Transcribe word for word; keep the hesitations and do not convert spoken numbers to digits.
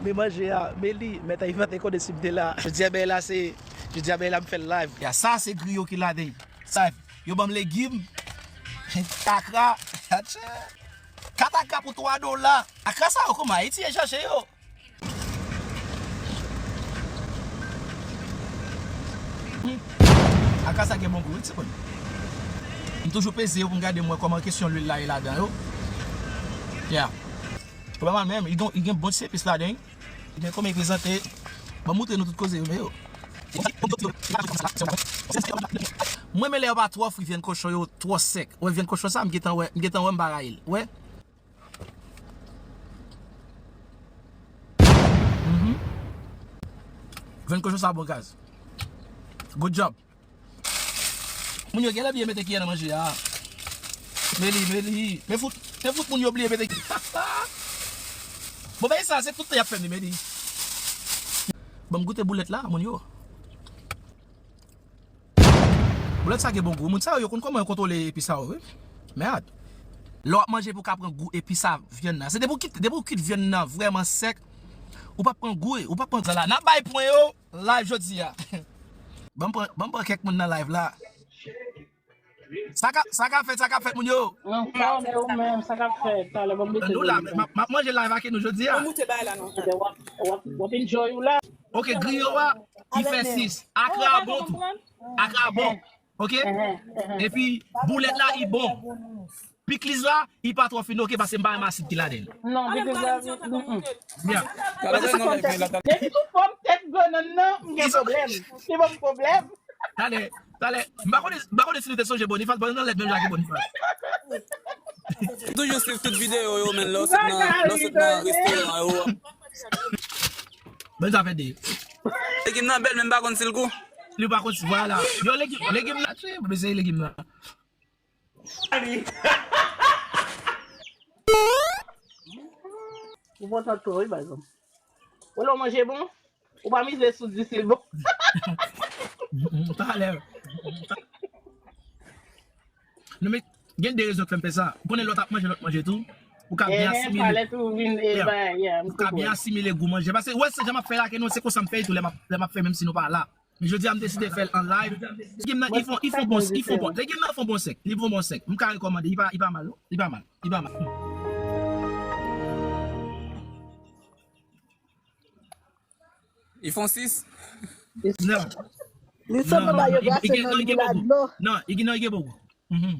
Men manje a, men li, mèt a Ivan te konnen si m te la. Jodi a, ben la, se, jodi a, ben la, m fè l live. Ya, sa, se griyo ki ladan. Sa, yo ban m legim, akra, atchè. Kat akra pou twa dola. Akra sa yo, kòman Ayiti ye chache yo? Akra sa gen bon gou, wi, timoun. M toujou peze yo pou m gade m wè kòman kesyon lwil la ye ladan yo. Ya. Pwoblèm la menm, li gen, li gen bon ti epis ladan, wi. Li gen kòman li prezante. Ban m moutre nou tout koze yo, men yo. Mwen, men lè yo pa twò fri, vyann kochon yo twò sèk. Wè, vyann kochon sa, m gentan wè, m gentan wè m pa rayi l. Wè. Mhm. Vyann kochon sa bon gaz. Good job. Moun yo genlè bliye mete kiyè nan manje a. Meli, Meli. Men fout, men fout moun yo bliye mete. Bon, bagay sa, se tout tan y ap fè m li, Meli. Ban m goute boulèt la, moun yo. Boulèt sa gen bon gou. Moun sa yo, yo konn kòman yo kontwole epis sa yo, wi. Mèd. Lè w ap manje pou w ka pran gou epis sa vyann nan. Se depi w kit, depi w kit vyann nan vrèman sèk, ou p ap pran gou, ou p ap pran gou la. N ap bay pwen yo live jodi a. Ban m pran, ban m pran kèk moun nan live la. Sa k ap, sa k ap fèt, sa k ap fèt, moun yo? Anfòm, e ou menm, sa k ap fèt? Talè, ban m mete nou la, m ap, m ap manje live ak nou jodi a. Ou moute bay la non. W ap, w ap, w ap enjoy ou la. Ok, griyo a, li fè sis. Akra bon tou. Akra bon. Ok? Epi, boulèt la, li bon. Pikliz la, li pa twò fin, ok, paske m pa renmen asid ki ladan l. Non, pikliz la, mm, mm. Byen. Depi sou fòm tèt, depi sou fòm tèt bannann nan, m gen pwoblèm. Li ban m pwoblèm. Talè, talè. M pa konnen, m pa konnen si nou te sonje Boniface, bannann nan lèd menm jan ke Boniface. Toujou swiv tout videyo yo, men lè w sot nan, lè w sot nan restoran yo. Bannann sa fè de. Legim nan bèl, men m pa konn si l gou. Li pa konn si, vwala. Yo, legim, legim nan, tchè, mwen bezwen legim nan. Ou kontan twò, wi, bay zòm. Ou lè w manje bon, ou pa mize sou di si l bon. Talè. Non, men, gen de rezon k fè m fè sa. Ou konnen lè w t ap manje lòt manje tou, ou ka byen asimile. Talè tou vin, e, ou ka byen asimile gou manje. Paske, wè, se jan m ap fè la, ke nou, se konsa m fè tou lè m ap, lè m ap fè, menm si nou pa la. Men jodi a, m deside fè l an live. Legim nan, li fon, li fon bon, li fon bon. Legim nan fon bon sèk. Li fon bon sèk. M ka rekòmande. Li pa, li pa mal, non. Li pa mal. Li pa mal. Li fon sis? Non. Li sèlman ba yo glase nan li la dlo. Non, li gen, non, li gen bon gou. Mhm.